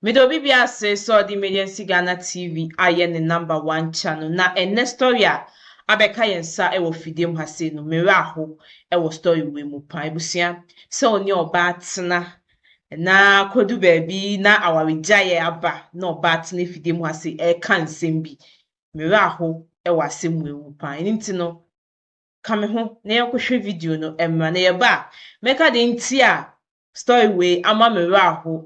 Meda obi bi ase sɛ ɔde Emergency Ghana TV ayɛ ne number one channel. Na ɛnnɛ story a abɛka yɛn nsa wɔ fidie mu ha sei no, me werɛ aho wɔ story wei mu paa. Abusua, sɛ wo ne ɔbaa tena na kɔdu baabi na awaregyaeɛ aba na ɔbaa tena fidie mu ha sei ɛreka nsɛm bi, me werɛ aho wɔ asɛm wei mu paa. Ɛno nti no, ka me ho na yɛnkɔhwɛ video no mmra. Na yɛba a, mɛka deɛ nti a story wei ama me werɛ aho.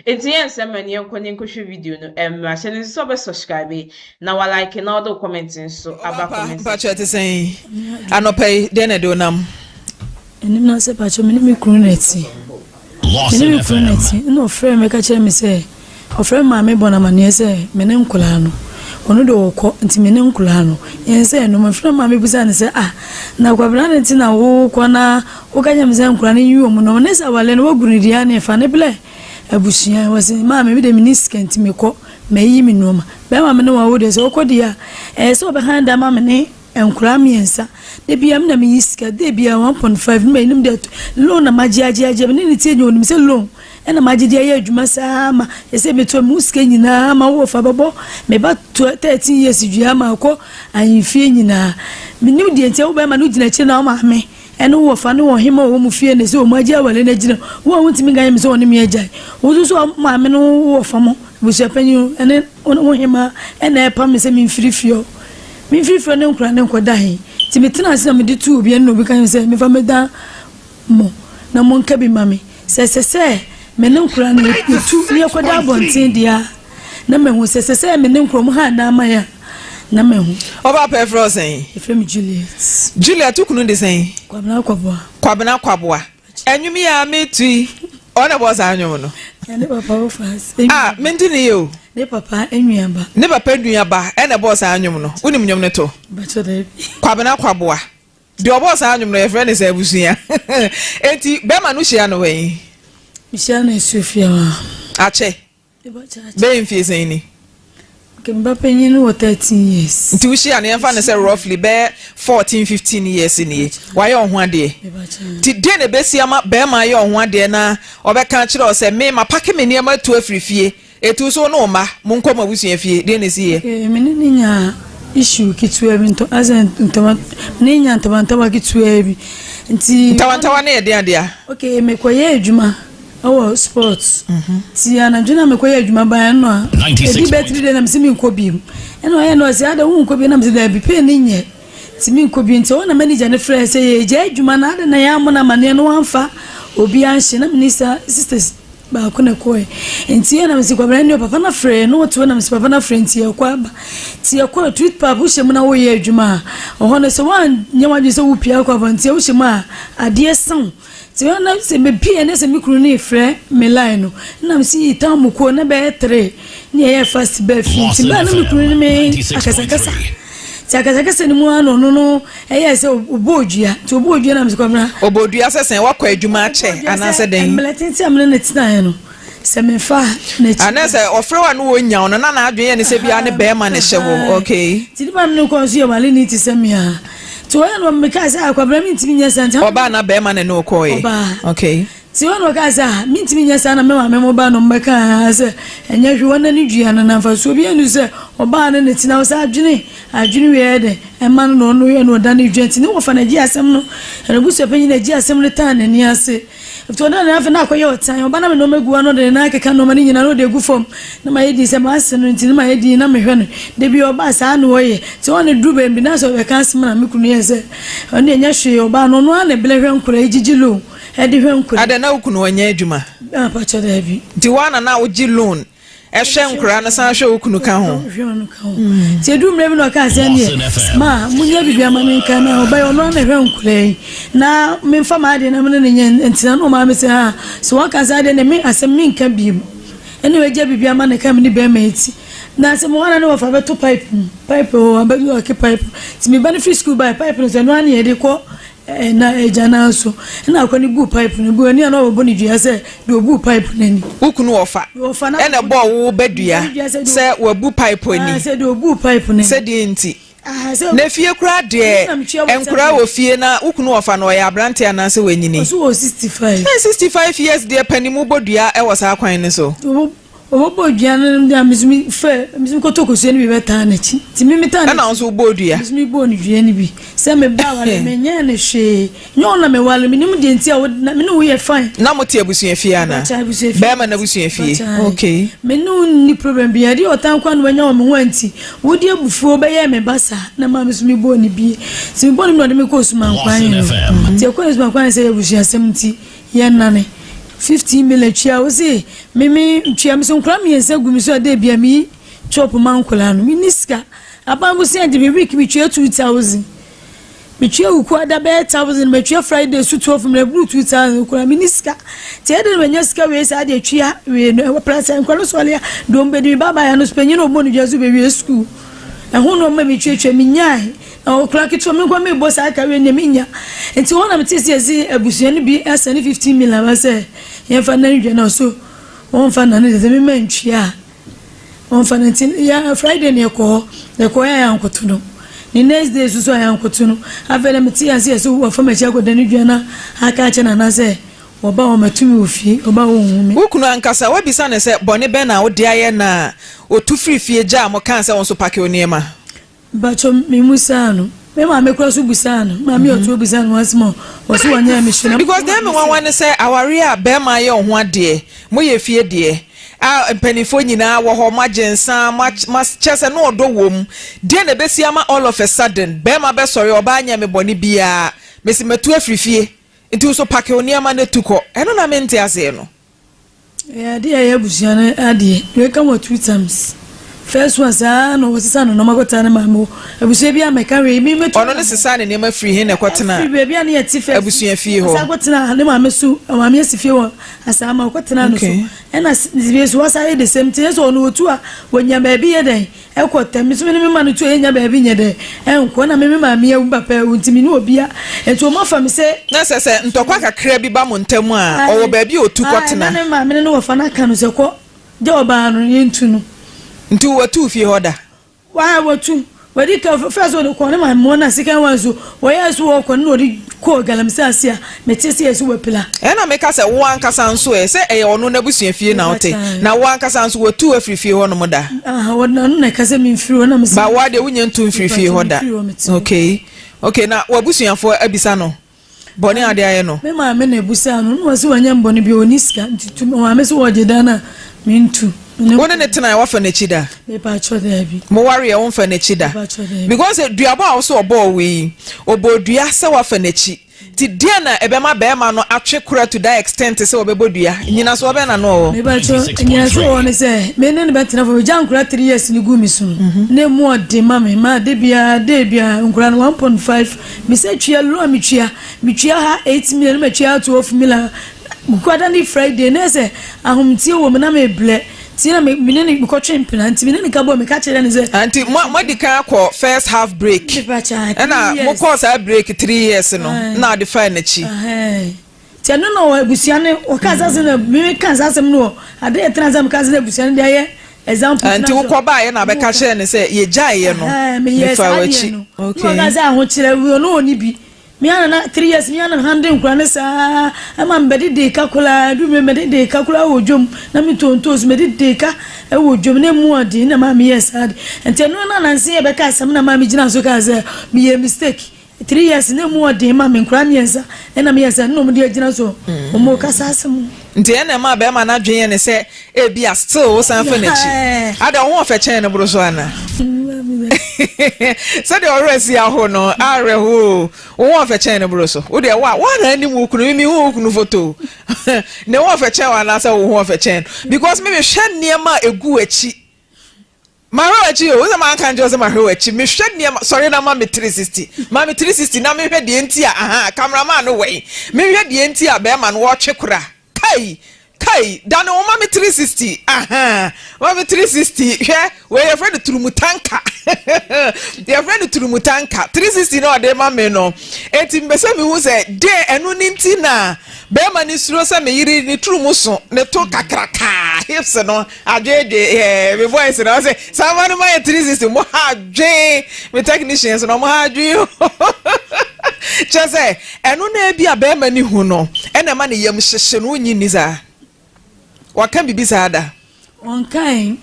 Nti yɛn nsɛm ma ni, yɛnkɔ ne nkɔhwɛ video no mmra. Hyɛ no nso sɛ ɔbɛ subscribe na wa like na ɔde wo comment nso aba comment. Mpakyɛ, te sɛn anɔpa yi? Deɛ na ɛde wo nam? Ɛnim na sɛ pakyɛ, me ne me kunu na ɛte. Me ne me kunu na ɛte, ɛna ɔfrɛ me ka kyerɛ me sɛ ɔfrɛ me maame bɔ no amanneɛ sɛ me ne nkoraa no, ɔno de ɔkɔ, nti me ne nkoraa no yɛn sɛ ɛno mefrɛ maame busa ne sɛ, ah, na Kwabena ne nti na wokɔ na woka kyerɛ me sɛ nkoraa no nyi wɔ mu no ne sɛ awale no wagu no deɛ ne fa ne blɛ abusua. Wɔ sɛ maame, mi de me ne sika nti mekɔ mayi me nneɛma bɛrima me ne wɔn wo deɛ sɛ wokɔ deɛ a, ɛyɛ sɛ ɔbɛhan da ma me ne nkoraa mmiɛnsa. De bia me na meyi sika de bia 1.5 ma enim de loan na magye agye agye. Me ne ne tie nyɛ onim sɛ loan ɛna magye de ayɛ adwuma saa ma ɛsɛ metua mu sika nyinaa ma wo fa bɛbɔ me ba 13 years dua ma akɔ ahemfie nyinaa. Menim deɛ nti wo bɛrima no gyina akyire na wo maame ɛne wo wɔfa ne wɔ hema wɔ mu fie ne sɛ ɔmu agye awale no agyina wo a wontumi nka yɛ me sɛ ɔne me agyae. Wo nso so maame no wo wɔfa mo abusuapanyin ɛne wo hema ɛna ɛpa me sɛ memfiri fie hɔ, memfiri fie ne nkora ne nkɔda he. Nti metena ase na mede tu obi ɛne na obi ka yɛ sɛ mefa meda mo na monka bi ma me sɛ ɛsɛ sɛ me ne nkora no yɛtu ne yɛkɔda abɔnten deɛ a, na mahu sɛ ɛsɛ sɛ me ne nkora mu ha anaa ma yɛ a na mahu. Ɔba pɛ frɛ wo sɛn? Yɛfrɛ me Juliet. Juliet, wo kunu de sɛn? Kwabena Kwaboa. Kwabena Kwaboa. Ɛnwom yi a metu yi, ɔna bɔ saa nnwom no? Ne papa wo fa. A mente ne yɛ o. Ne papa nnuaba. Ne papa nnuaba ɛna ɛbɔɔ saa nnwom no. Wonim nnwom no to? Bakyɛ, daabi. Kwabena Kwaboa deɛ ɔbɔɔ saa nnwom no, yɛfrɛ no sɛ abusua. Enti bɛrima no hyia no wɔ yi? Mehyia no asuofie hɔ. Akyɛ bɛyɛ mfie sɛn ni? Mba panyin no wɔ 13 years. Nti wohyia no, yɛmfa no sɛ roughly bɛyɛ 14, 15 years nie, wayɛ ɔho adeɛ. Nti deɛ na ɛbɛsi ama bɛrima ayɛ ɔho adeɛ na ɔbɛka kyerɛ wo sɛ me mapake me nneɛma atu afiri fie, ɛtu so ne wo mma monkɔ mo abusua fie, deɛ na ɛsi yɛ? Me ne ne nya issue ketewa bi ntɔ asɛ ntɔma, me ne nya ntawantawa ketewa bi nti. Ntawantawa ne yɛ deɛ adeɛ? Okay, mekɔyɛ adwuma ɛwɔ sport ti anadwo na mekɔyɛ adwuma ban no a, ɛdi bɛ 3 days na mesi menkɔ biem. Ɛna ɔyɛ no ɔsɛ ada wo nkɔ biem, na mesi daabi, pay ne nyɛ nti menkɔ biem. Nti ɔwɔ na manager ne frɛ sɛ yɛgya adwuma na ada na yɛammo no amanneɛ no wamfa obi anhye na mene sa sisters baako na ɛkɔɛ. Nti yɛ na mesi Kwabena ne papa no frɛ na ɔte hɔ na mesi papa no frɛ. Nti yɛkɔ aba, nti yɛkɔ treat pap wohyɛ mu na woyɛ adwuma a, ɔhɔ no sɛ woanyɛ w'adwene sɛ wopia akɔ aba, nti wohyɛ mu a adeɛ saw. Nti wɔn na sɛ mepie ne sɛ me kunu ne frɛ me line no na me si tam mu kuo na bɛyɛ three ne yɛyɛ fast bɛɛ fi. Nti bɛɛ na me kunu ne me akasakasa, nti akasakasa no mu ano ɔno no ɛyɛ sɛ ɔbɔ odua, nti ɔbɔ odua na me sɛ Kwabena. Ɔbɔ odua sɛ sɛn? Wakɔ adwuma akyɛ anaasɛ dɛn? Mmerɛ tenten a me ne ne tenaeɛ no sɛ mefa n'akyi. Anaasɛ ɔfrɛ wa no wɔnya wo no na n'adwene yɛ ne sɛ bia ne bɛrima ne hyɛ hɔ, okay. Nti nipa mi ne kɔ nso yɛ wale ne ti sɛ mea, nti wɔyɛ no meka sɛ akwabena mentumi nyɛ saa nti. Ɔbaa na bɛrima ne ne wokɔɔɛ? Ɔbaa. Okay. Nti wɔn na ɔka sɛ, ah, mentumi nyɛ saa na me maame mo ba no mbɛka sɛ ɛnyɛ hwee, wɔn nani dua no na mfasoɔ bi anu sɛ ɔbaa no ne tena sɛ adwene adwene wei yɛ dɛ ɛma no na ɔno yɛ no ɔda ne dua. Nti ne wɔfa no agye asɛm no, ɛna busua panyin agye asɛm no taa n'ani ase. Nti ɔda ne afei na akɔyɛ ɔtan ɔba na me nneɛma gu ano de ne nan akeka nneɛma no nyinaa na ɔde egu fam na ma yɛ din sɛ maa se no. Nti ne ma yɛ din na mehwɛ no de bi ɔba saa na ɔyɛ. Nti ɔne duru baabi na sɛ ɔbɛka asɛm na me kunu yɛ sɛ ɔne ɛnyɛ hwee, ɔbaa no ɔno ara na ebile hwɛ nkora yi gyigyi loan ɛde hwɛ nkora. Ada na wo kunu ɔnyɛ adwuma? Apakyɛ, daabi. Nti woa na wogye loan ɛhwɛ nkora no, san hwɛ wo kunu ka ho? Hwɛ ɔno ka ho. Nti edu mmerɛ bi na ɔka sɛ neɛ ma munyɛ biribi ama me nka na ɔbɛyɛ ɔno ara na hwɛ nkora yi na memfa maa adeɛ na mene ne nyɛ ntina na ɔmaa me sɛ ha sɛ wɔka sɛ adeɛ ne me asɛm menka biem ɛne wagya biribi ama ne ka me ne bɛrima yi ti na sɛ mo hɔ na ne wɔfa bɛto pipe mu, pipe hɔ abɛdu ɔke pipe. Nti meba no firi school baa, pipe no sɛ ɛno ara ne yɛde kɔ na agya naa so ɛna akɔ ne bu pipe no bu ani a na ɔbɛbɔ ne dua sɛ deɛ ɔbu pipe n'ani. Wo kunu wɔfa ɛna bɔɔ wo bɛdua sɛ wabu pipe ani? Sɛ deɛ ɔbu pipe n'ani. Sɛ deɛ nti na fie koraa deɛ nkora wɔ fie na wo kunu wɔfa no ɔyɛ aberante anaasɛ wanyini? Ɔso wɔ 65. 65 years deɛ, panimu bɔ dua ɛwɔ saa kwan no so. Ɔbɔbɔ dua no deɛ me nso me fɛ me nso kɔtɔ kosua no bi bɛtaa n'akyi nti me metaa n'akyi. Ɛna wo nso wobɔɔ dua? Me nso mebɔɔ no dua no bi sɛ me ba aware me nyɛɛ no hwee nyɛ wo na me ware me nim deɛ nti a wo na me ne wo yɛ fine. Na mo te abusua fie anaa? Mpakyɛ abusua fie. Bɛɛma no abusua fie okay. Me ne wo nni problem biara ɛdeɛ ɔtan koraa na wanya wɔ me ho a nti wode abufuo bɛyɛɛ me ba saa na maa me nso mebɔɔ no bie nti mebɔɔ no bi na ɔde me kɔɔ Sumankwan no nti ɛkɔɔ Sumankwan sɛ yɛ abusuasɛm nti Yɛnnane. 15 million tua wo se me me tua me so nkora mmiɛnsa gu me so a dɛ bia me chop ma nkora no me ni sika aban bosia gye me week me tua 2000 me tua wuku ada bɛyɛ 1000 me tua Friday so 12 million buru 2000 kora me ni sika te ɛde na manya sika wei saa de tua wei no ɛwɔ plus nkora no sɔre a dɔm bɛdi me baba ya no so panyin ɔbɔ no dwa so bɛwie school ɛho na ɔma me tuatua me nyae Na ɔkora ketewa me nkwa mebɔ saa ka wei nea menya nti hɔ na mete sɛ yɛse abusua no bi asɛne 15 million aba sɛ yɛmfa nane dwa na ɔso wɔmfa nane de sɛ mema ntua a wɔmfa no nti yɛ Friday na yɛkɔ hɔ yɛkɔ yɛ yɛankoto no ne next day so so a yɛankoto no afei na mete ase yɛsɛ wɔfa m'akyi akɔda ne dwa na aka akyɛ nana sɛ wɔba wɔn matumi wɔ fie ɔba wɔn hu me. Wo kunu ankasa, woabisa no sɛ bɔne bɛn na wode ayɛ no a ɔtu firii fie gyaa mo kaa sɛ wo nso pake wo nneɛma? Mpatsɔ memusaa no. Me maame koraa so busaa no. Maame a ɔtse hɔ bisaa no once more. Ɔse ɔnnyɛɛ me hwee na. Because deɛ ɛyɛ me nwanwa ne sɛ awareɛ a bɛɛma ayɛ wo ho adeɛ, moyɛ fie deɛ a mpaninfoɔ nyinaa wɔ hɔ, moagye nsa, mo kyerɛ sɛ na ɔdɔ wɔ mu, deɛ na ɛbɛsi ama all of a sudden bɛɛma bɛsɔre ɔbaa nyɛɛ me bɔne biara, mese matu afiri fie, nti wo nso pake wo nneɛma na tu kɔ, ɛno na mente aseɛ no. Ɛyɛ adeɛ a ɛyɛ abusua no adeɛ. Wei ka wɔ two times. First one saa na ɔsesa ne nneɛma kɔtena ne maame hɔ. Abusua bi a mɛka wei mi mɛtu. Ɔno ne sesaa ne nneɛma firi he na ɛkɔtena Firi baabi a ne yɛte first. abusua fie hɔ? Ɔsan kɔtena ne maame so. Maame asi fie wɔ Asaama ɔkɔtena no so. Okay. Ɛna wei so wasan ayɛ the same thing. Ɛsɛ ɔno otu a wɔnya baabi yɛ dɛn Ɛkɔ tɛm, me nso me ne me ma no tu a yɛnnya baabi nyɛ dɛ nkɔ na me me maame awu me papa awu nti me ne obia nti wɔn afa me sɛ. Na sɛ sɛ ntɔkwa kakra bi ba mo ntam a, ɔwɔ baabi a ɔtu kɔtena. Na ne maame ne ne wɔfa no aka no sɛ kɔ gya ɔbaa no yɛntu no. Nti watu fie hɔ da? Waa watu. Wadi ka first ɔde kɔɔ ne maame hɔ na second one nso wɔyɛɛ so wɔkɔ no na ɔde kɔɔ galamsey ase a mete sɛ yɛse wapira. Ɛna meka sɛ wo ankasa nso ɛ, sɛ ɛyɛ ɔno n'abusua fie na wote, na wo ankasa nso watu wo afiri fie hɔnom da? Aha, ɔno na ɛka sɛ memfiri hɔ na mese. Ba wo ara deɛ wonya ntu mfiri fie hɔ da. Okay, okay, na w'abusuafoɔ abisa no bɔne a ɔde ayɛ no? Me maame na ɛbusaa no, na ɔse wanyɛ me bɔne biara, ɔnni sika, nti tu, maame se wɔgye dan no a, mentu. Wo ne no tenae, woafa n'akyi da? Mepakyɛw, daabi. Mowareɛ, womfa n'akyi da? Mepakyɛw, daabi. Because duabɔ a wo se ɔbɔɔ wo yi, ɔbɔɔ dua sɛ woafa n'akyi. Nti deɛn na ɛbɛma barima no atwe kora to that extent sɛ ɔbɛbɔ dua? Nnyinasoɔ bɛn na na ɔwɔ? Mepakyɛw, nnyinasoɔ ɔwɔ ne sɛ, me ne no bɛtena fam, ogya nkora 3 years no guu me so no, na emu ɔden ma me, ma da biara, day biara, nkora no 1.5, me sɛ tua loan a metua, metua ha 8 million, na matua ha 12 million, Kwada ne Friday na ɛsɛ ahomteɛ wɔ mu na mebrɛ nti na me ne no mekɔtwe mpena nti me ne no ka bɔ meka kyerɛ no sɛ. Nti mo moadi kan akɔ first half break ɛna mokɔɔ saa break 3 years no na ɔde faa n'akyi. Nti ɛno na wɔ abusua no wɔka saa asɛm na me ka saa asɛm no wɔ ade yɛ tena sɛ meka sɛ abusua no de ayɛ example. Nti wokɔ baeɛ na bɛka kyerɛ no sɛ yɛgyaeɛ no mefaa w'akyi. Okay. Na ɔka sɛ ahokyerɛ ɔno ɔni bi. Me ara na 3 years me ara na handle nkura ne saa ɛma me bɛde dee ka koraa du me mɛde dee ka koraa wɔ dwom na me tɔn toos mɛde dee ka ɛwɔ dwom na emu ɔden na maa me yɛ saa de nti ɛno na nansi yɛ bɛka asɛm na maa me gyina so kaa sɛ me yɛ mistake 3 years na emu ɔden ma me nkura mmiɛnsa ɛna me yɛ sɛ ɛna wɔn de agyina so wɔn kasa asɛm. Nti ɛna ɛma bɛrima no adwene yɛ ne sɛ ebi a still wosan fa n'akyi ada wo ho ɔfɛ kyɛn no boro so ana sɛdeɛ ɔwerɛ si aho no awerɛho wo ho ɔfɛ kyɛn no boro so wo deɛ wa wa na anim wo kunu mimi hu wo kunu photo ne ho ɔfɛ kyɛn wa anaasɛ wo ho ɔfɛ kyɛn no because mimi hwɛ nneɛma a egu akyi mahwɛ w'akyi o wosɛ maa nka nkyɛn sɛ mahwɛ w'akyi mehwɛ nneɛma sɔre na ma me 360 ma me 360 na mehwɛ deɛ nti a aha cameraman no wɛn mehwɛ deɛ nti a bɛrima no wɔtwe kora kai kai dane wo ma me 360 aha ma me 360 hwɛ wei yɛfrɛ no turumutanka yɛfrɛ no turumutanka 360 na ɔde ma me no eti mbɛ sɛ mehu sɛ deɛ ɛno ne nti na bɛrima ne suro sɛ me yere ne turumu so ne to kakrakaa hips no adwedwe ɛɛ me boys na ɔsɛ saa ma no ma yɛ 360 mo ha adwe me technicians na mo ha adwe kyerɛ sɛ ɛno na ebi a bɛrima ne hu no ɛna ɛma ne yam hyehye no wonyi ni saa waka bibi saa da. Ɔnkae,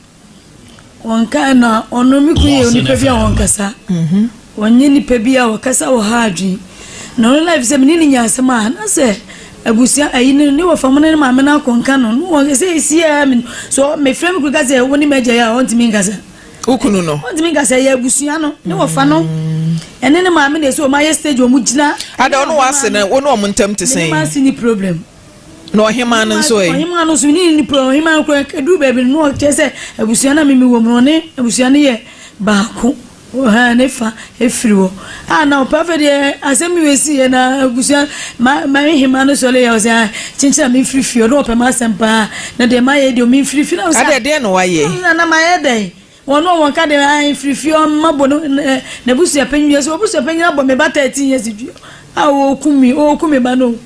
ɔnkae na ɔno me kunu yɛ onipa bi a ɔnkasa. Ɔnyɛ nipa bi a ɔkasa wɔ ha adwene. Na ɔno life sɛ mene ne nya asɛm a na sɛ abusua ayi no ne wɔfa mo ne ne maame no akɔnka no no wɔn sɛ esi a me so mefrɛ me kunu ka sɛ wo ne m'agya yi a ɔntumi nkasa. Wo kunu no? Ɔntumi nkasa ɛyɛ abusua no ne wɔfa no ɛne ne maame na ɛsɛ wɔn ayɛ stage wɔn gyina. Ada ɔno w'ase no wo ne wɔn ntam te sɛn? Me ne m'ase ni problem. Na ɔhemaa no nso ɛ? Ɔhemaa no nso ne ne problem. Ɔhemaa no koraa ɛduru baabi no na ɔkyerɛ sɛ abusua no a me wɔ mu no ɔne abusua no yɛ baako. Ɔhaa ne fa efiri hɔ. A na ɔpɛ afei deɛ asɛm bi wɔ esi yɛ na abusua ma ma hemaa no sɔre yɛ ɔsɛ ah kyenkyen a me mfiri fie ɔno ɔpɛ m'asɛm paa na deɛ mayɛ deɛ me mfiri fie na ɔsɛ. Adeɛ deɛ na wayɛ? Na na mayɛ dɛn? Wɔn a wɔka deɛ ae firi fie ɔmma bɔ no n'abusua panyin dua sɛ w'abusua panyin abɔ me ba 13 years dua a ɔreku me ɔreku me ba no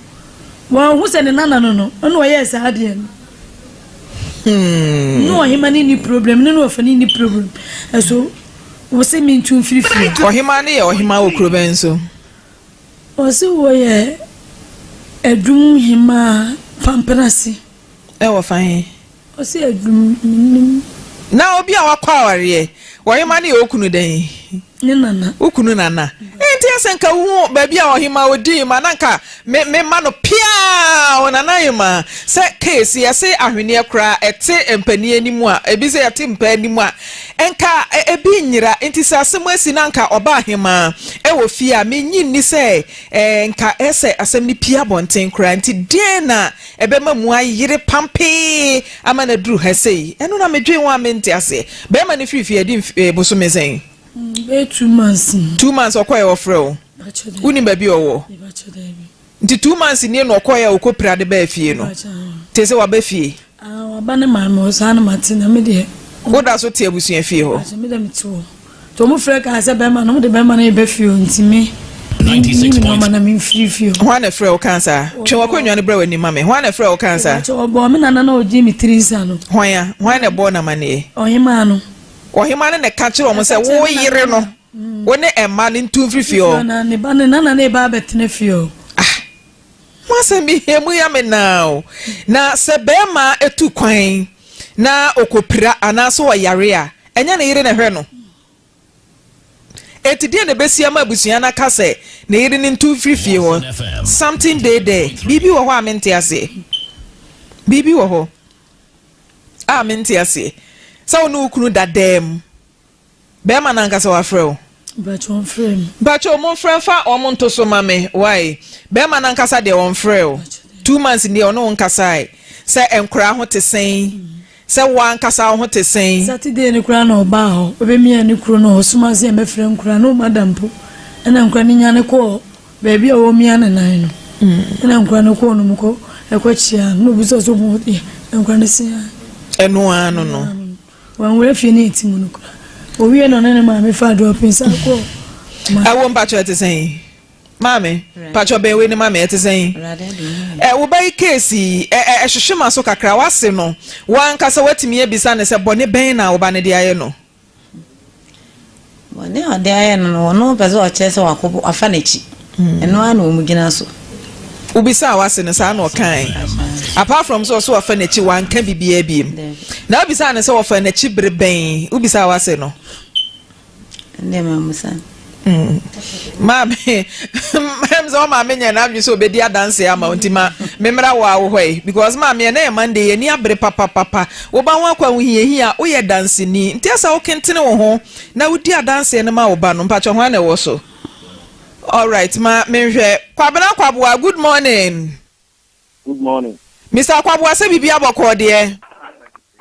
wɔn ho sɛ ne nana no no ɛna ɔyɛɛ saa adeɛ no hmm. ne ɔhema ne ni problem ne ne ɔfa ne ni problem ɛso wɔsɛ me ntu mfiri fie. Ɔhema ne yɛ ɔhema wɔ kuro bɛn so? Ɔsɛ wɔyɛ adum hemaa pampenase. Ɛwɔ fa he? Ɔse adum mennim. Na obi a wakɔ awareɛ, ɔhema no yɛ wo kunu dɛn? Ne nana. Wo kunu nana. Enti ɛsɛ nka wohu baabi a ɔhema ɔdii ma na nka me me ma no piaa o nana hema sɛ case yɛse ahweneɛ koraa ɛte mpanin anim a ebi sɛ yɛte mpa anim a nka ebi nyera nti sɛ asɛm asi na nka ɔba hema ɛwɔ fie a menyi nni sɛ nka ɛsɛ asɛm no pie abɔnten koraa nti deɛn na Ɛbɛma mu ayere pampee ama no aduru ha sei. Ɛno na medwen ho a mente aseɛ. Bɛrima no firi fie adi mf eh, bosome sɛn? Bɛyɛ 2 months ni. 2 months ɔkɔɛ ɔfrɛ wo? Mepakyɛ daabi. Wonim baabi a ɔwɔ? Mepakyɛ daabi. Nti 2 months nie na ɔkɔɛ a ɔkɔpira de baa fie no? Mepakyɛ aane. Te sɛ waba fie? Ah, waba ne maame hɔ saa na mate na me deɛ. Woda so te abusua fie hɔ? Mepakyɛ me deɛ mete hɔ. Nti ɔmo frɛ kaa sɛ bɛrima no, ɔmo de bɛrima no reba fie o, nti me menyi me nnoɔma na memfiri fie hɔ. Hwan na ɛfrɛ wo kaa saa? Twe w'akonnwa no bra w'anim ma me. Hwan na ɛfrɛ wo kaa saa? Mepakyɛ ɔbɔɔ me nana na ɔgyee me tiri nsa no. Hwan a? Hwan na ɛbɔɔ no amaneɛ? Ɔhemaa no. Ɔhemaa no na ɛka kyerɛɛ wɔn sɛ wo yere no, wo ne mma no ntu mfiri fie hɔ. Na ne ba ne nana no reba abɛtena fie hɔ. Ah! Mo asɛm yi, emu yɛ me naa o. Na sɛ barima tu kwan na ɔkɔpira anaasɛ ɔyare a, ɛnyɛ ne yere na ɛhwɛ no? Enti deɛn na ɛbɛsi ama abusua no aka sɛ ne yere no ntu mfiri fie hɔ? Something dey there. Biribi wɔ hɔ a mente aseɛ. Biribi wɔ hɔ a mente aseɛ. Sɛ wo ne wo kunu da dan mu Bɛɛma no ankasa wafrɛ wo? Mpakyɛ ɔnfrɛɛ me. Mpakyɛ monfrɛ nfa wɔn nto so ma me why? Bɛɛma no ankasa deɛ ɔnfrɛɛ wo 2 months nie ɔne wo nkasae sɛ nkoraa ho te sɛn sɛ wo ankasa wo ho te sɛn. Saturday no koraa na ɔbaa hɔ ɔbɛmiaa ne kuro no ɔsoma sɛ yɛmmɛfrɛ nkoraa na ɔma da mpo ɛna nkoraa no nyane kɔɔ baabi a ɔmia ne nan no ɛna nkoraa no kɔɔ no mu kɔ ɛkɔ kyia no na ɔbisa sɛ ɔmo deɛ nkoraa no se ae. Ɛno ara no no. Wanwura fie no a ɛte mu no koraa. Owiee no ɔne ne maame faa drɔpin san kɔɔ Kumasi. Ɛwo mpakyɛ ɛte sɛn? Maame, mpakyɛ bɛn wei ne maame ɛte sɛn? Ɛ wo ba yi case yi ɛ ɛ ɛhwehwe ma so kakra wase no wankasa watumi abisa no sɛ bɔne bɛn na wo ba no de ayɛ no? Bɔne a ɔde ayɛ no no, ɔno pɛ sɛ ɔkyerɛ sɛ wakɔ wafa n'akyi. Ɛno ara na wɔn gyina so. Wobisaa w'ase no saa na ɔkae. Apart from sɛ ɔso wafa n'akyi wanka biribiara biem. Na wobisaa no sɛ wɔfa n'akyi bere bɛn? Wobisaa w'ase no? Ɛndeɛ mammusa no. Mm. Maame, mɛm sɛ ɔmaame nyɛ n'adwene sɛ obedi adanse ama wo nti ma memmra wo a wo hɔ yi because maame ɛnɛ yɛ Monday yɛni abere papapapa. Wo ba ho akɔ ahohiahia woyɛ danseni nti ɛsɛ wokentene wo ho na wodi adanseɛ no ma wo ba no. Mpakyɛ hwan na ɛwɔ so? Alright ma menhwɛ. Kwabena Kwaboa good morning. Good morning. Mister Kwaboa sɛ biribi abɔkɔɔ deɛ.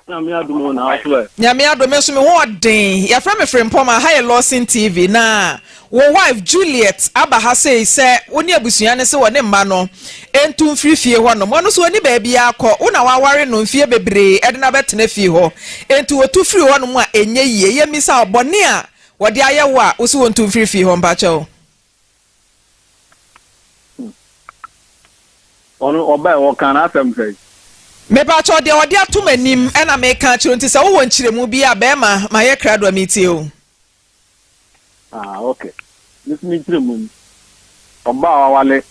Nyame adom o na wo so ɛ. Nyame adom me nso me ho ɔden. Yɛfrɛ me Frimpong aha yɛ Lawson TV na wo wife Juliet aba ha sei sɛ wo ne abusua no se wɔne mma no ntu mfiri fie hɔ nom. Ɔno nso ɔnni baabiara kɔ. Wo na waware no mfie bebree de no abɛtena fie hɔ. Enti ɔtu firi hɔ nom a ɛnyɛ yie. Yɛmmisa wo bɔne a wɔde ayɛ wo a wo se wɔntu mfiri fie hɔ mpakyɛw. Ɔno ɔbae ɔkaa n'asɛm sɛn? Mepakyɛw deɛ ɔde ato m'anim ɛna meka akyerɛ wo nti sɛ wowɔ nkyerɛmu bi a bɛɛma mayɛ krado a metie wo. Ah ok me nso me nkyerɛmu ni ɔbaa a wawale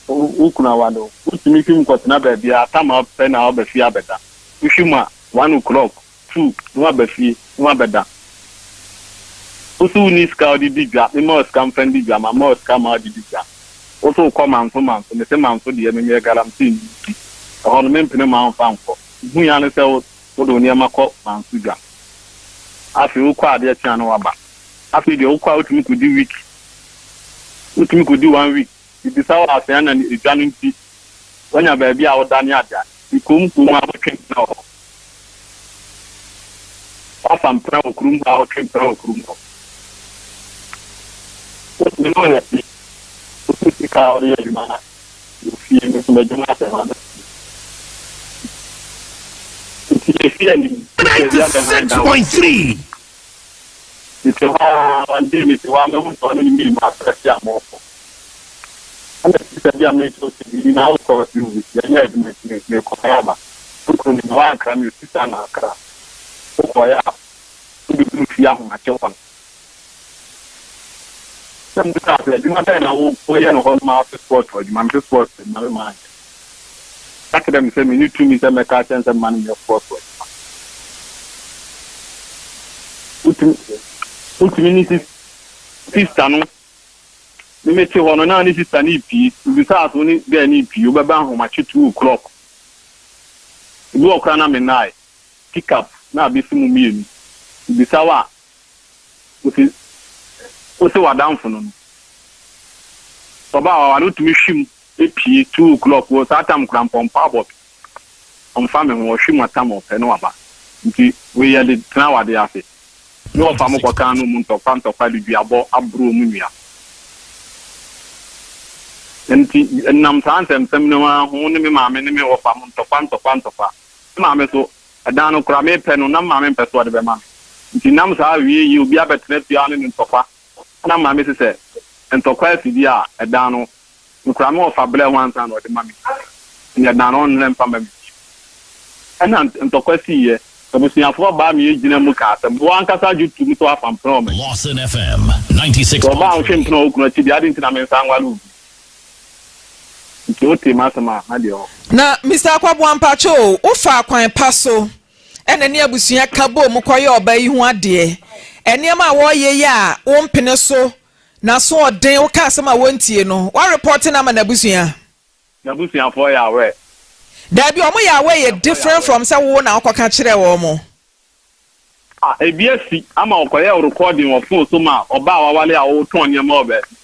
wo kunu awale wo wotumi hwim kɔtena baabi a tam a wopɛ na waba fie abɛda wohwim a 1:00. Tu na woaba fie na woabɛda. Wo se wonni sika a wode di dwa, memma wo sika mfa ndi dwa, mamma wo sika ma wode di dwa. Wo se wokɔ Manso Manso, mese Manso deɛ me meyɛ galamsey ni nti ɛhɔ no mempene mma womfa nkɔ. Hu ara ne sɛ wode wo nneɛma kɔ Manso dwa. Afei wokɔ a adeɛ kye a na woaba. Afei deɛ wokɔ a wotumi kɔdi week, wotumi kɔdi one week. Mebisa wo afei ana edwa no nti woanya baabi a woda ne ade ade? Kurom kurom a wotwe mpena wɔ hɔ. Woafa mpena wɔ kurom hɔ a wotwe mpena wɔ kurom hɔ. Wotumi ne wo yɛ wotu sika a wode yɛ adwuma na wɔ fie me nso m'adwuma asɛm aba fie. Nti yɛfie anim baabi abɛhan da wɔ fie. Mete hɔ ara, one day mete hɔ ara mahu sɛ ɔne ne mmienu afrɛ se a morekɔ. Ɛna sista bi a mekyerɛw sɛ biribi na wokɔ ɔse o yɛnyɛ adwuma nti mekɔeɛ aba. Me kunu nim na wankra me o sista na akra. Wokɔeɛ a wobɛduru fie ahomakye hɔ no. Sɛ mebisaa sɛ adwuma bɛn na woyɛ no hɔ no ma wose sports adwuma mese sports adwuma me maa nyɛ. Ka kyerɛ me sɛ menni tumi sɛ mɛka akyerɛ no sɛ mma no nyɛ sports adwuma. Wotumi wotumi ne sista no me mete hɔ no na ne sista no repie. Mebisaa so ne girl no repie wobɛba ahomakye 2:00. Ebi wɔ koraa na mennae. Pick up na abɛsi mo mmienu. Mebisa wo a wose wose w'adamfo no no. Sɛ ɔbaa waware wotumi hwim Epie 2:00 wɔ saa tam koraa mpo ɔmpa abɔ me, ɔmfa me ho, ɔhwe mu atam ɔpɛ na waba. Nti wei yɛde tena awadeɛ ase. Ne wɔfa mo kɔka ano mu ntɔkwa ntɔkwa de duabɔ aboro ɔmo nnua. Nti ɛnam saa nsɛmsɛm no ara ho ne me maame ne me wɔfa mo ntɔkwa ntɔkwa ntɔkwa. Me maame so, ɛdan no koraa mepɛ no na me maame mpɛ sɛ ɔde bɛma me. Nti nam saa awie yi obi abɛtena fie ara ne no ntɔkwa. Ɛna me maame se sɛ ntɔkwa asi deɛ a ɛdan no Mekura me wɔfa brɛ ho ansa na ɔde ma me bio. Ɛnneɛ dan no ɔnnrɛ mfa mma me bio. Ɛnna ntɔkwa siiɛ. Abusuafoɔ baa me gyina mu kaa sɛ, Wo ankasa gye tom sɛ woafa mpena wɔ m'akyi. Sɛ ɔbaa a ɔtwe mpena wɔ wo kunu akyi deɛ, adɛn nti na mensan nware wo bio? Nti wotee m'asɛm a, na deɛ ɛwɔ hɔ. Na Mister Akwaboah mpakyɛ o, wo faa kwan pa so ɛna ne abusua ka bɔɔ mu kɔ yɛ ɔbaa yi ho adeɛ. Nneɛma a wɔɔyɛ yi a wo mpene so N'asoɔden, woka asɛm a wɔntie no, woarepɔte no ama n'abusua? N'abusuafoɔ yɛ aware. Daabi, wɔn yɛ aware yɛ different from sɛ wo na wokɔka kyerɛɛ wɔn. Ah, ebi asi ama ɔkɔyɛɛ recording wɔ phone so ma ɔbaa a waware a ɔretɔn nneɛma wɔ baabi.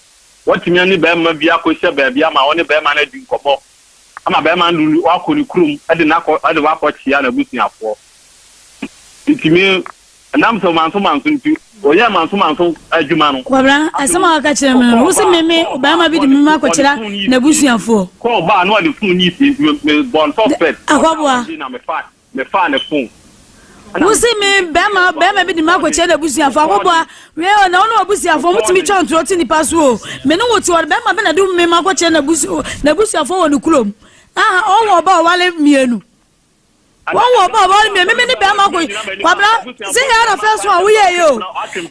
Watumi ne barima bi akɔhyia baabi ama ɔne barima no adi nkɔmmɔ ama barima no de wakɔ ne kurom de no akɔ de wakɔkyea n'abusuafoɔ. Nti me Ɛnam sɛ manso manso nti, ɔyɛɛ manso manso adwuma no. Kwabena, asɛm a waka kyerɛ me no, wo se me me ɔbarima bi de me ma akɔkyerɛ n'abusuafoɔ. Kɔɔ baa na ɔde phone yi sie nti me bɔ no suspect. Akwaboa. Na me fa me faa ne phone. Wo se me bɛrima bɛrima bi de me akɔkyerɛ n'abusuafoɔ. Akwaboa, wei o na wo ne w'abusuafoɔ motumi twa ntorɔ te nipa so o. Me ne wo te hɔ no, bɛrima bɛ na de me ma akɔkyerɛ n'abusuafoɔ wɔ ne kurom. Aha, ɔwɔ ɔba ɔwale mmienu. Wɔn wɔ ɔba ɔba ɔne me me ne bɛrima kɔ kwabra sɛ yɛ na fɛn so a woyɛ yɛ o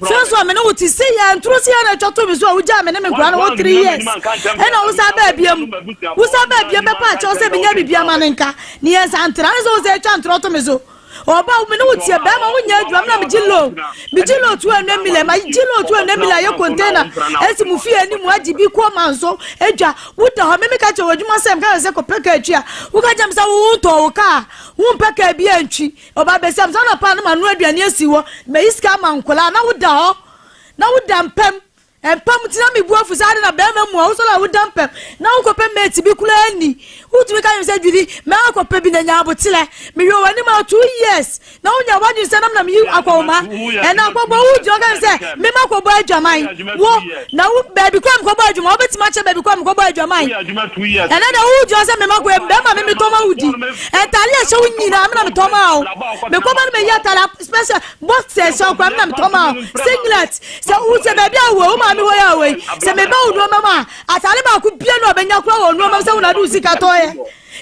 fɛn so a me ne wo te sɛ yɛ ntoro sɛ yɛ na atwa to me so a wogyaa me ne me nkora no wɔ 3 years ɛna wo sa bɛɛ biam wo sa bɛɛ biam bɛpa akyɛw sɛ menya biribi ama ne nka ne yɛ nsa ntra ne sɛ wo sɛ atwa ntorɔ to me so ɔba me ne wo tie bɛrima wo nyɛ adwuma me na megye loan megye loan 200 million ma gye loan 200 million ayɛ container ɛsi mu fie anim agye bi kɔ ma nso adwa Woda hɔ, me meka kyerɛ wo adwuma sɛ meka sɛ kɔpɛ kaa twi a, woka kyerɛ me sɛ wo wontɔɔ wo kaa, wompɛ kaa bi antwi. Ɔba bɛsia me sɛ anɔpa na manoa aduane asi hɔ, mayi sika ama nkwadaa na woda hɔ, na woda mpam. Mpam nti na mebu afu sɛ ade na bɛrima mu a wosɔre a woda mpam na wonkɔpɛ mate bi koraa nni. Wotumi ka kyerɛ me sɛ Judy, mɛakɔpɛ bi na nya aboterɛ. Mehwɛ w'anim a 2 years na wonya w'adwene sɛ nam na meyi akɔnhoma ɛna akɔbɔ wo gyina ɔka sɛ mema kɔbɔ adwaman wo na wo baabi kɔ mekɔbɔ adwaman wobɛtumi akyɛ baabi kɔ mekɔbɔ adwaman ɛnɛ da wo gyina sɛ mema kɔ bɛrima me metɔ ma wo di ɛntale ɛhyɛ wo nyinaa me na metɔ ma wo mekɔbɔ no meyi atale special box ɛhyɛ wo kora me na metɔ ma wo singlet sɛ wo sɛ baabi a wɔ wo maame hɔ yɛ wɔ yi sɛ meba wo nneɛma mu a atale baako bia na ɔbɛnya kora wɔ nneɛma mu sɛ wo na de wo sika tɔɔyɛ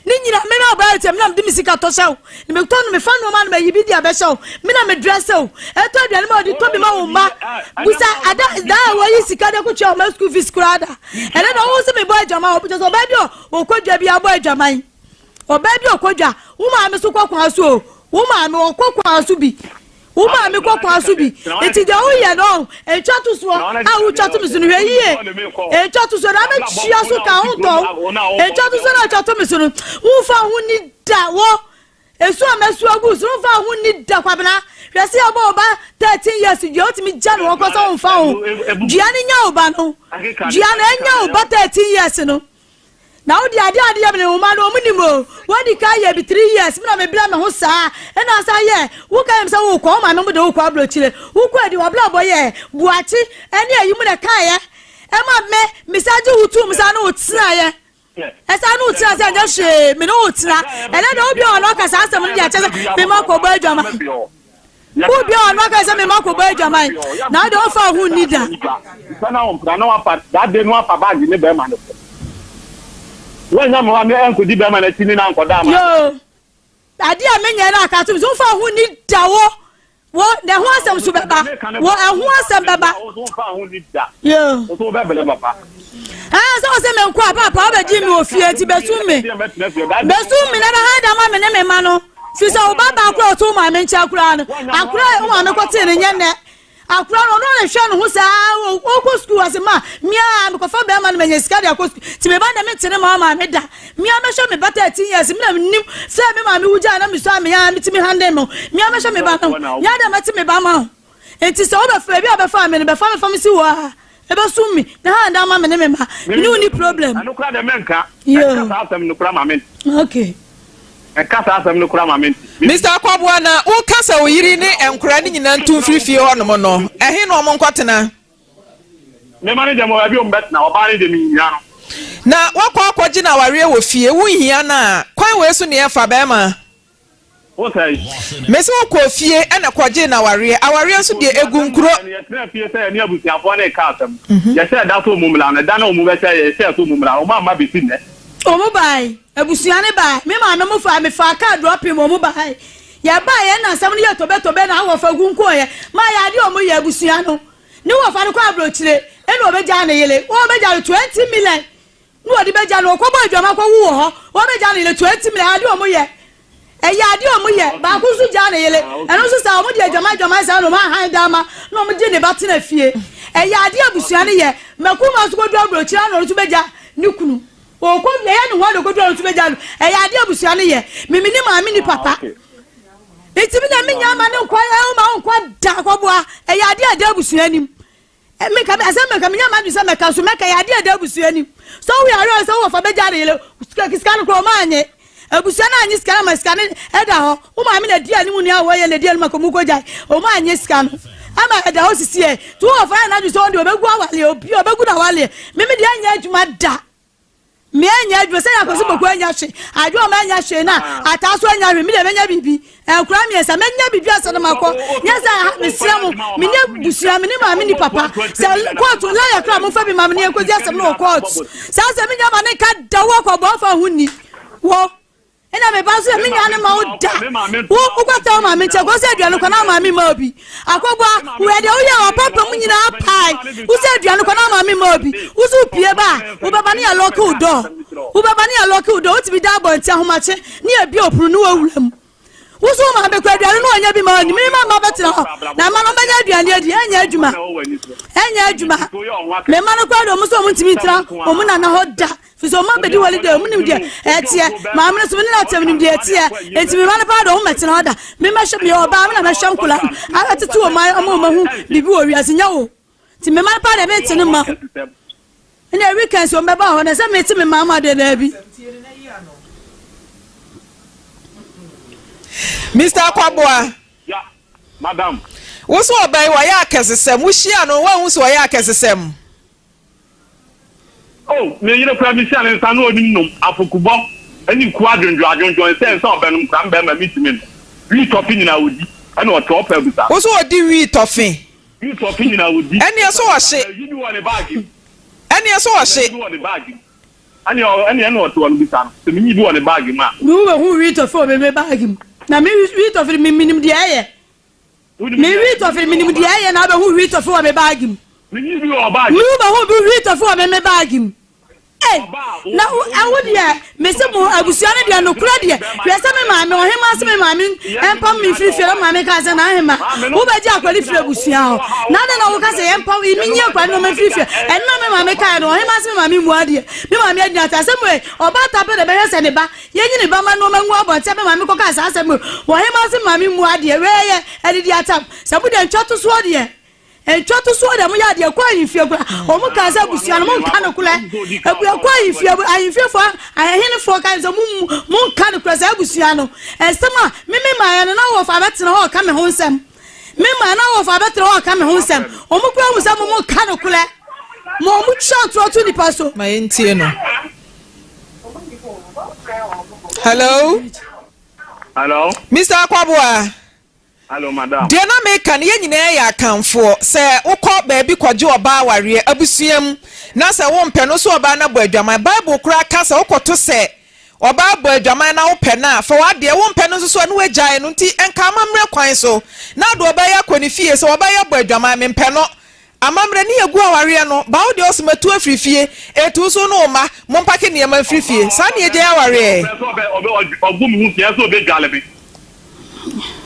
Ne nyina me na ɔbaa kyɛ me na mede me sika tɔ hyɛ wo na metɔ no mefa nneɛma no mayi bi de abɛhyɛ wo me na medrɛsɛ wo ɛtɔ aduane ma ɔde tɔ bi ma wo mma busa ada daa a wɔyi sika de kɔtua ɔma school fees koraa da ɛnɛ na wo sɛ mebɔ adwaman wɔ kyɛ sɛ ɔbaa bi a ɔkɔ dwa bi abɔ adwaman ɔbaa bi a ɔkɔ dwa wo maame so kɔ kwan so o. Wo maame ɔkɔ kwan so bi. Wo maame kɔ kwan so bi. Nti deɛ woyɛ no ɔn, ntwa to soɔ a wotwa to me so no hwɛ yie. Ntwa to soɔ na mɛtua so ka ho ntɔ wo. Ntwa to soɔ na wotwa to me so no, womfa ho nni da wo. Esu a mɛsu agu so no womfa ho nni da Kwabena. Hwɛ sɛ yɛbɔ wo ba 13 years dua wotumi gya no hɔ kɔ sɛ womfa ho. Dua no nya wo ba no. Dua no anya wo ba 13 years no. Na wo deɛ adeɛ a wode yɛ me ne wo mma no wɔn nim o, woadi kan yɛ bi three years me na me brɛ me ho saa ɛna asan yɛ, wo ka yɛ me sɛ wo rekɔ wo maame mo de wo rekɔ abrokyire, wo kɔ adi w'abrabɔ yɛ buakye ɛne ayi mu na ɛkaeɛ ɛma me me san gye wo tuu mu san ne wo tenaeɛ ɛsan ne wo tena sɛ ɛnyɛ hwee me ne wo tena ɛnɛ deɛ wo bia wɔn aka saa asɛm no de akyɛ sɛ me ma kɔ bɔ adwaman. Wo bia ɔno aka sɛ mema kɔbɔ adwaman na wode ɔmfa wo ho nni da. Sɛ na ɔmpra na wafa that day no wafa bag ne bɛrima no kɔ. Wanya me hɔ a me ɛnkɔdi bɛrima no akyi ne no ankɔda ama. Yoo adeɛ a menyɛ no aka to me so womfa wo ho nni da wo wo na ɛho asɛm so bɛba wo ɛho asɛm bɛba. Yoo. Ɛɛ sɛ ɔsɛ me nkɔ a paapa wobɛgye me wɔ fie nti bɛsum me bɛsum me na bɛhan da ma me ne me ma no fi sɛ wo ba baako a ɔte wo maame nkyɛn koraa no akora a wo maame kɔtee no nyɛ nnɛ akora no ɔno na hwɛ ne ho saa ɔkɔ sukuu ɔse ma mea mekɔfa bɛrima no manya sika de akɔ sukuu nti me ba deɛ mente ne ma maame da mea mɛhwɛ me ba 13 years me na menim sɛ me maame wugyaa na mesua mea metumi handle me mea mɛhwɛ me ba no mea deɛ mɛte me ba ma ho Enti sɛ wobɛfa baabi a wobɛfaa me no, bɛfa me fa me si hɔ a, ɛbɛsum me, na ha nda ama me ne me mma. Me ne wo nni problem. Ɛno koraa deɛ mɛnka. Ɛnka saa asɛm no koraa ma mente. Okay. Ɛnka saa asɛm no koraa ma mente. Mister Akwaboah, na woka sɛ wo yere ne nkwadaa no nyinaa ntu mfiri fie hɔnom no, ɛhe na wɔnkɔtena? Me mma no deɛ, mewɔ baabi a wɔbɛtena, ɔbaa no deɛ, menhia no. Na woakɔ akɔgye no awareɛ wɔ fie, wonhia no a, kwan wei so na yɛfa, barima? Wo sɛe. Mese wo kɔɔ fie ɛna kɔgyee no awareɛ, awareɛ nso deɛ ɛgu nkuro. Yɛtenaa fie sɛ yɛne abusuafoɔ no reka asɛm. Yɛhyɛɛ da sɛ wɔn mmra no, da no a wɔn bɛhyɛ yɛhyɛɛ sɛ wɔn mmra no, wɔn amma bɛsi nnɛ. Wɔn bae, abusua no bae, me maame mo faa me faa car dropping wɔn bae. Yɛbaeɛ na asɛm no yɛ tobe tobe na awɔfa gu nkoeɛ maa yɛ adeɛ a wɔn yɛ abusua no. Ne wɔfa no kɔ aburokyire ɛna ɔbɛgyaa ne yere, wɔbɛgyaa no 20 million. Na wɔde bɛgya no, ɔkɔbɔ adwaman kɔwu wɔ hɔ, wɔbɛgya ne yere 20 million, adeɛ wɔn yɛ, ɛyɛ adeɛ wɔn yɛ, baako nso gyaa ne yere, ɛno nso saa, wɔn de adwaman adwaman saa na wɔn ahan dan ma, na wɔn gye ne ba tena fie, ɛyɛ adeɛ abusua no yɛ, mɛkuma nso kɔduru aburokyire na ɔno nso bɛgya ne kunu, ɔkɔ ɛyɛ ne ho ade kɔduru ɔno nso bɛgya no, ɛyɛ adeɛ abusua no yɛ, mimi ne maame ni papa, nti mi na mi nya ama ne nkɔ, ɛwɔ ma nkɔ da akɔboa, ɛyɛ adeɛ a ɛda abusua anim. Meka me asɛm meka menya m'adwene sɛ mɛka so mɛka yɛ adeɛ ɛda abusua anim sɛ woyɛ awerɛ sɛ wowɔ fa bɛgya ne yere sika no korɔ ɔma anye abusua no anye sika no ama sika no ɛda hɔ wo maame na di anim nua wɔyɛ na di anim akɔmu kɔgyae ɔma anye sika no ama ɛda hɔ sisi ɛ nti wowɔ fa yɛ n'adwene sɛ ɔde ɔbɛgu awaleɛ obi ɔbɛgu na awaleɛ meme deɛ ɛnyɛ adwuma da Me anya adwuma sɛ akwasi boku anya hwe adwo ɔma anya hwe na ataa so anya hwe me deɛ menya biribi nkora mmiɛnsa menya biribi ansa na makɔ nyɛ sɛ aha mesrɛ mo mene busua mene maame ni papa sɛ kóòtù lɔya kora momfa bi ma me ne yɛnkɔdi asɛm no wɔ kóòtù saa sɛ menya ma ne nka da wo akɔ bɔnfa ho ni wɔ Ɛna me ba nso yɛ me nua ne ma wo da. Wo wokɔtɛ wo maame nkyɛn kɔ sɛ aduane kɔ na maame ma obi. Akɔboa wo ɛdeɛ woyɛ wɔ papa mu nyinaa pae. Wo sɛ aduane kɔ na maame ma obi. Wo so pie ba a wobɛba ne yɛ lɔke wo dɔɔ. Wobɛba ne yɛ lɔke wo dɔɔ. Wotumi da abɔnten ahomakye ne yɛ bie opono ne wɔ wura mu. Wo so wo maame kɔ aduane no ɔnyɛ bi ma ɔni. Me ma mma bɛtena hɔ na mma no bɛnya aduane adi. Ɛnyɛ adwuma. Ɛnyɛ adwuma. Me mma no kɔ adi wɔn so wɔn ntumi ntena wɔn nana hɔ da. Firi sɛ ɔma bɛdi holiday, ɔmo nim deɛ ɛteɛ. Maame no nso me ne no atena, menim deɛ ɛteɛ. Enti me mma no paa deɛ ɔmo mmɛtena hɔ da. Me mɛhwɛ, meyɛ ɔbaa, me na mɛhwɛ nkwadaa no, atete wɔn ama wɔn ahu biribi wɔ wiase, nyɛ wo. Nti me mma no paa deɛ mente no mma ho. Ɛnna weekends wɔn bɛba hɔ na sɛ mete me mma ama deɛ daabi. Mister Akwaboah. Ya, madam. Wo so ɔbaa yi wayɛ akɛsesɛm, wohyia no woanhu sɛ ɔyɛ akɛsesɛm? Oh, me yere koraa mehyia ne nsa na onim nom, afokubɔ ne kuo adwondwo adwondwo nsɛ nsa ɔbɛnom koraa mbɛɛma mentumi nnom. Wii tɔfe nyinaa odi ɛna ɔte ɔpɛ abusa. Wo so ɔdi wii tɔfe? Wii tɔfe nyinaa odi. Ɛneɛ so ɔhye? Ɛyi bi wɔ ne baage mu. Ɛneɛ so ɔhye? Ɛyi bi wɔ ne baage mu. Ɛneɛ ɛneɛ ɛna ɔte hɔ no bisa no sɛ menyi bi wɔ ne baage mu a. Me wo bɛhu wii tɔfe wɔ me me baage mu na me wii tɔfe no me menim deɛ ɛyɛ. Me wii tɔfe menim deɛ ɛyɛ na wobɛhu wii tɔfe wɔ me baage mu. Me wobɛhu bi wii tɔfe wɔ me me baage mu. Ei, na wo, wo deɛ, mese mo abusua no deɛ, nokorɛ deɛ, hwɛ sɛ me maame, ɔhemaa se me maame mpam me mfiri fie, na me maame kaa sɛ, N'ahemaa, wobɛgye akwadaa no firi abusua hɔ, na adɛn na woka sɛ yɛmpam, menyi akwadaa no mfiri fie? Ɛno na me maame kaeɛ no, ɔhemaa se me maame mmua deɛ, me maame adi n'ate. Asɛm wei, ɔbaatan pɛ na ɛbɛhwɛ sɛ ne ba, yɛnyi ne ba ma nnoɔma ngu abɔnten a me maame kɔkaa saa asɛm wei, ɔhemaa se me maame mmua deɛ, wei yɛ adidi atam, sɛ mode antwa to soɔ deɛ. Ntwatosoɔ deɛ moyɛ adeɛ kɔ ahemfie kora wɔn kaa sɛ abusua no monka no korɛ abua kɔ ahemfie ahemfiefoɔ ahenefoɔ kaa sɛ mo monka no korɛ sɛ abusua no nsɛm a me me maayɛ no na wɔfa abɛtena hɔ ɔka me ho nsɛm me maa na wɔfa abɛtena hɔ ɔka me ho nsɛm wɔn kura hu sɛ mo monka no korɛ mo wɔn twa ntorɔ to nipa so. Ma yɛntie no. Hello. Hello. Mr. Akwaboa. Hello madam. Deɛ na meka no, yɛn nyinaa yɛ Akanfoɔ. Sɛ wokɔ baabi kɔgye ɔbaa awareɛ, abusua mu, na sɛ wompɛ no, wo sɛ ɔbaa no abɔ adwaman. Bible koraa ka sɛ wokɔto sɛ ɔbaa bɔ adwaman na wopɛ no a, fa w'adeɛ. Wompɛ no nso so a, na woagyae no. Nti nka amammerɛ kwan so na wode ɔbaa yi akɔ ne fie sɛ ɔbaa yi abɔ adwaman, mempɛ no. Amammerɛ ne yɛgu awareɛ no, ba wo deɛ ɔse matu afiri fie, etu wo so wo ne wo mma mompake nneɛma mfiri fie, saa ne yɛgyae awareɛ. Ɔpɛ sɛ ɔbɛ ɔbɛ ɔgu me ho fi ɛsɛ ɔbɛdwale me.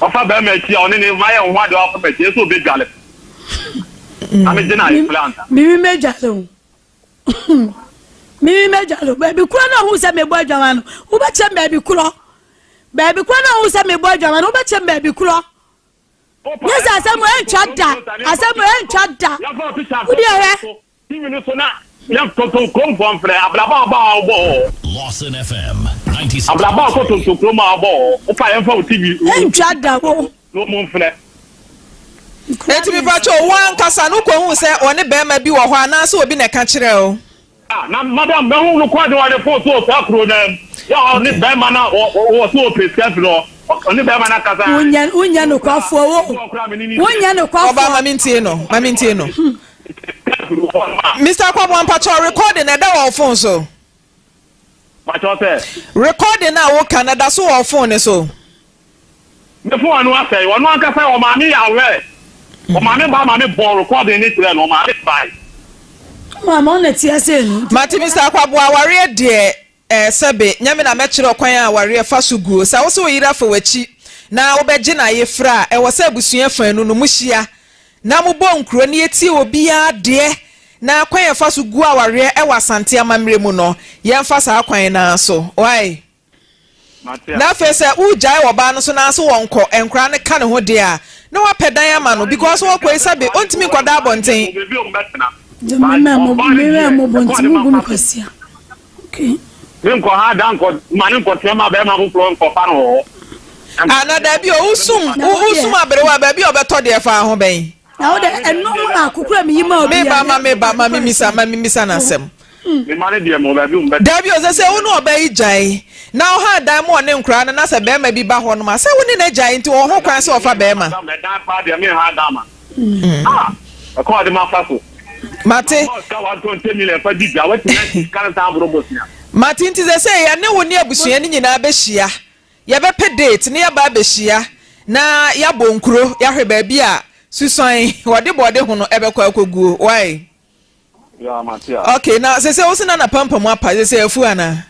Ɔfa bɛrima akyi a ɔne ne mayɛ ho adeɛ ɔfa m'akyi ɛsɛ ɔbɛdwale me. Na megye no ayefrɛ ansa. Mimi mɛdwale wo. Mimi mɛdwale wo. Baabi korɔ na ɔhu sɛ mebɔ adwaman no, wobɛkyerɛ me baabi korɔ. Baabi korɔ na ɔhu sɛ mebɔ adwaman no, wobɛkyerɛ me baabi korɔ. Nyɛ sɛ asɛm ɛntwa da, asɛm ɛntwa da. Wodi ɛhwɛ. TV no so na yɛ tontom kurom fɔ nfrɛ abraba ɔba a ɔbɔ hɔ. Lawson FM 96.3. Abraba ɔkɔ tontom kurom a ɔbɔ hɔ. Wopa yɛn fa wo TV. Ɛntwa da wo. No mo nfrɛ. Enti mepakyɛw, wo ankasa no wukohuu sɛ ɔne barima bi wɔ hɔ anaasɛ obi na ɛka kyerɛɛ wo? Ah na madam mɛhu no kɔ de ɔde fon so saa kuro no mu yɛ ɔne bɛrima na wɔ so ɔpɛ sika firi hɔ ɔne bɛrima na kasa. Wonyɛ wonyɛ nokwafoɔ wo wonyɛ nokwafoɔ. Ɔbaa ma mentie no ma mentie no. Mister Kwaboa mpakyɛw recording ɛda wɔ wo phone so. Mpakyɛw sɛ. Recording a woka no ɛda so wɔ wo phone no so. Ne phone ano asɛe. Ɔno ankasa ɔmaame yɛ aware. Ɔmaame ba ma me bɔɔ recording no kyerɛɛ no. Ɔmaame bae. Maame ɔna ti ase no. Mate Mister Akwaboah awareɛ deɛ eh sɛbe nyɛ me na mɛkyerɛ ɔkwan a awareɛ fa so guo. Sɛ wose wo yere afa w'akyi na wobɛgye no ayefra a ɛwɔ sɛ abusua faanu no mohyia na mobɔ nkuro na yɛtie obiara deɛ na kwan a ɛfa so gu awareɛ ɛwɔ Asante amammerɛ mu no yɛmfa saa kwan no ara so. Wai? Na afei sɛ wogyae ɔbaa no so na so wɔnkɔ nkwadaa no ka ne ho deɛ a, na wapɛ dan ama no because wɔkɔ yi sɛbe ɔntumi nkɔda abɔnten. Ah na daabi o, wosum wosum aberewa baabi a ɔbɛtɔ deɛ fa ho bɛn. Na wo de ɛno baako kura mi yi ma obi. Meba ma meba ma mimisa ma mimisa n'asɛm. Me mma no deɛ, mewɔ baabi wɔn bɛtena. Dabi o, sɛ sɛ wo ne ɔbaa yi gyae, na ɔha dan ma ɔne nkoraa no, na sɛ barima bi ba hɔnom a, sɛ wo ne no agyae nti ɔwɔ ho kwan sɛ ɔfa barima. Madam, ɛdan paa deɛ, menha dan ma. Ah, ɛkwan a ɔde m'afa so. Mate. Mama wo sika 120 million fa di dwa, woatumi agye sika no san aboro bosea. Mate, nti sɛsɛi yɛne wo ne abusua no nyinaa bɛhyia, yɛbɛpɛ date na yɛaba abɛhyia na yɛabɔ nkuro, yɛahwɛ baabi a Susuan wɔde bɔɔde ho no ɛbɛkɔ akɔguo, wai? Yeah, mate a. Okay, na sese wo se na na pampam apa, sese afu ana?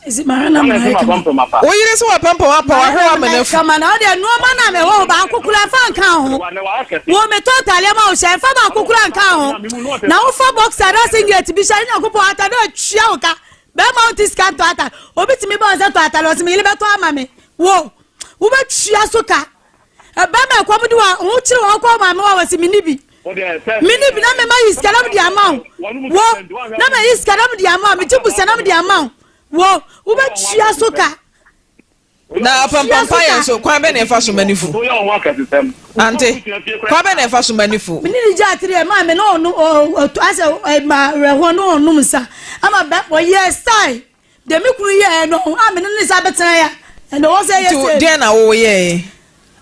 Esi ma na ma na pampam apa. Wo yere se wa pampam apa, wa hwe wa ma na afu. Kama na ɔde nneɛma na me hɔ baako kura fa nka ho. Wo me tɔ ataadeɛ ma wo hyɛ fa baako kura nka ho. Na wo fa boxer na singlet bi hyɛ ne Nyankopɔn atade atua wo ka. Bɛrima wo nti sika ntɔ atade. Obi tumi ba wo sɛ tɔ atade ɔse me yere bɛtɔ ama me. Wo wobɛtua so ka. Bɛrima ɛkɔm de wa ho kyerɛ wɔn kɔ maame wa wɔsi me ni bi. Mene bi na mema yi sika na mede ama wo. Wo, na mayi sika na mede ama wo. Megye busa na mede ama wo. Wo, wobɛtua so ka. Na apampampa yɛ nso, kwan bɛ na ɛfa so ma ne fu? Ante, kwan bɛ na ɛfa so ma ne fu? Mene ne gya atiri ɛma me na ɔno ɔtɔ asɛ ɛma werɛhoɔ na ɔnom nsa ama bɛ ɔyɛ style. Deɛ me kunu yɛɛ no a me ne ne sa bɛtena ya ɛna ɔwɔ sɛ yɛ sɛ. Nti deɛn na wo yɛɛ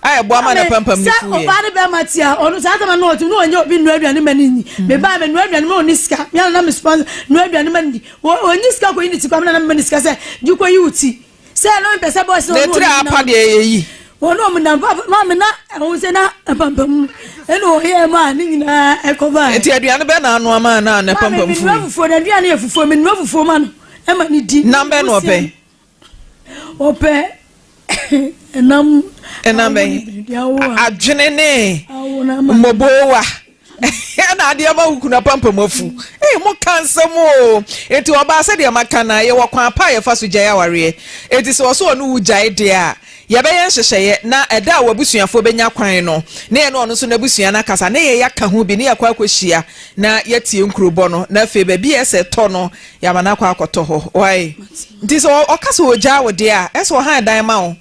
a ɛboa ma n'apampam no fuiɛ? Sɛ ɔbaa ne bɛrima te a ɔno saa tama no ɔte no ɔnyɛ obi nnua aduane ma ne nni. Me baa me nua aduane ma ɔni sika me ana na me sponsor nua aduane ma ne di. Ɔnyi sika kɔyi ne ti kwa me na na me ma ne sika sɛ gye kɔyi wo ti. Sɛ ɛno mpɛ sɛ boys na ɔno Ne tiri ɔno apa deɛ ɛyɛ yi. Wɔn a wɔnam papa maame na ɛho sɛ na apampam ɛna ɔyɛ maa ne nyinaa ɛkɔ baa. Nti aduane bɛn na anoa maa na ne pampam fui? Maame menua fufuo na aduane yɛ fufuo menua fufuo ma no ɛma ne di. Nam bɛn na ɔpɛ? Ɔpɛ ɛnam. Ɛnam bɛn? Adwene ne mmɔbɔwa. Ɛna adeɛ ma wo kunu apampam afu. Ee mo ka nsɛm o. Enti ɔbaa sɛdeɛ maka no a yɛwɔ kwan pa a yɛfa so gyae awareɛ. Enti sɛ ɔso ɔne wo gyae deɛ a, yɛbɛyɛ nhyehyɛeɛ na ɛda a w'abusuafoɔ bɛnya kwan no na yɛne ɔno nso n'abusua no akasa na yɛn yɛaka ho bi na yɛakɔ akɔhyia na yɛatie nkurobɔ no na afei baabi a ɛsɛ tɔ no yɛama no akɔ akɔtɔ hɔ. Wai? Nti sɛ ɔka sɛ ɔgyaa wo deɛ a, ɛsɛ ɔhan dan ma wo.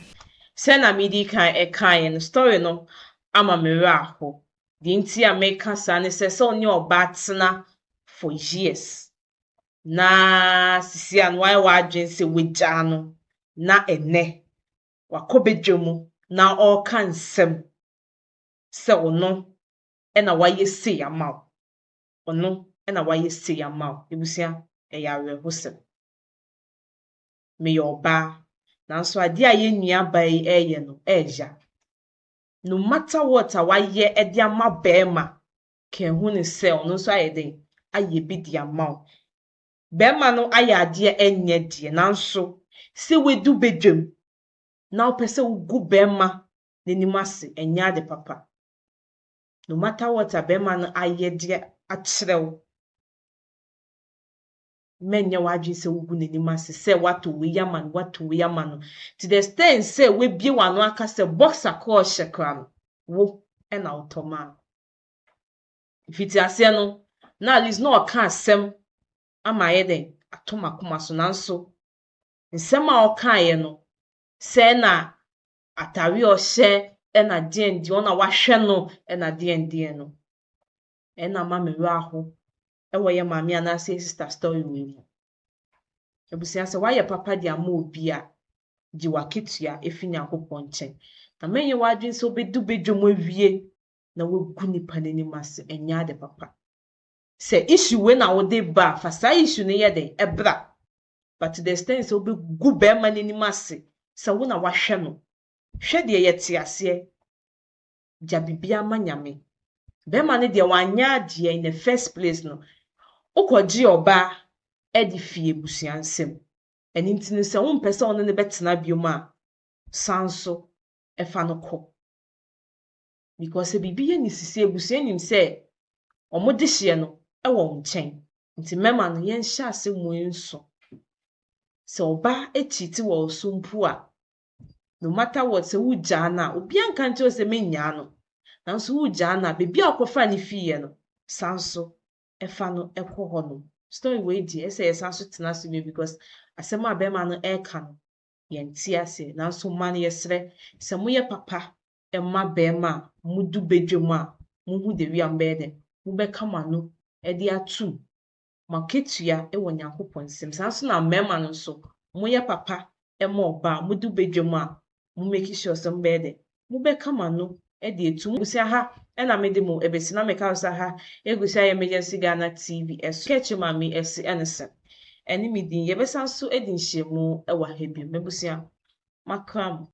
Sɛ na medi kan kaeɛ no, story no ama me werɛ aho. Deɛ nti a meka saa ne sɛ, sɛ wo ne ɔbaa tena for years na sisi a no wayɛ w'adwene sɛ wagyaa no na ɛnɛ wakɔ badwa mu na ɔreka nsɛm sɛ ɔno na wayɛ sei ama wo, ɔno na wayɛ sei ama wo. Abusua, ɛyɛ awerɛhosɛm. Meyɛ ɔbaa, nanso adeɛ a yɛn nuabaa yi reyɛ no ɛɛya. No matter what a wayɛ de ama barima, ka ehu ne sɛ ɔno nso ayɛ dɛn ayɛ bi de ama wo. Barima no ayɛ adeɛ ɛnyɛ deɛ, nanso sɛ wadu badwam na wopɛ sɛ wogu barima n'anim ase, ɛnyɛ ade papa. No matter what a barima no ayɛ de akyerɛ wo, mɛnyɛ w'adwene sɛ wogu n'anim ase sɛ woatɔ wei ama no, woatɔ wei ama no. To the extent sɛ woabue w'ano aka sɛ boxer koraa a ɔhyɛ koraa no, wo na wotɔ maa no. Mfitiaseɛ no, na at least na ɔka asɛm ama ayɛ dɛn ato m'akoma so nanso nsɛm a ɔkaeɛ no, sɛ na atare a ɔhyɛ ɛna deɛn deɛ ɔna wahwɛ no ɛna deɛn deɛn no, ɛna ama me werɛ aho ɛwɔ yɛ maame anaasɛ yɛ sister story wei mu. Abusua sɛ woayɛ papa de ama obi a, gye w'akatua efi Nyankopɔn nkyɛn. Na mɛnyɛ w'adwene sɛ wobɛdu badwam awie na woagu nipa n'anim ase, ɛnyɛ ade papa. Sɛ issue wei na wode ba a, fa saa issue no yɛ dɛn ɛbra. But to the extent sɛ wobɛgu bɛrima n'anim ase sɛ wo na wahwɛ no, hwɛ deɛ yɛte aseɛ, gya biribiara ma Nyame. Bɛrima no deɛ wanyɛ adeɛ in the first place no, wokɔgye ɔbaa de fi abusua nsam. Ɛno nti no sɛ wompɛ sɛ ɔne no bɛtena biom a, san so ɛfa no kɔ. Because sɛ biribi yɛ ne sisi abusua nim sɛ ɔmo de hyeɛ no ɛwɔ wo nkyɛn. Nti mmarima no yɛnhyɛ ase mu nso. Sɛ ɔbaa acheat wɔ wo so mpo a, no matter what sɛ wogyaa no a, obiara nka nkyerɛ wo sɛ mennyaa no. Nanso wogyaa no a, baabi a wokɔfaa no fiiɛ no, san so ɛfa no ɛkɔ hɔnom. Story wei deɛ ɛsɛ yɛsan so tena ase bio because asɛm a bɛrima no ɛreka no, yɛnte aseɛ. Nanso mma no yɛsrɛ, sɛ moyɛ papa ɛma bɛrima a mudu badwam a, muhu the way a mobɛyɛ dɛn, mobɛka mo ano ɛde atum mo akatua ɛwɔ Nyankopɔn nsam. Saa nso na mmarima no nso, moyɛ papa ɛma ɔbaa a mudu badwam a, mo make sure sɛ mobɛyɛ dɛn, mobɛka mo ano ɛde etum. Abusua ha ɛna mede mo ebesi na meka wo sɛ ha egu so ayɛ Emergency Ghana TV ɛso. Kɛkyɛ maame ɛsi ɛne sɛ ɛne me din. Yɛbɛsan so adi nhyiamu ɛwɔ ha bio. M'abusua, makra mo.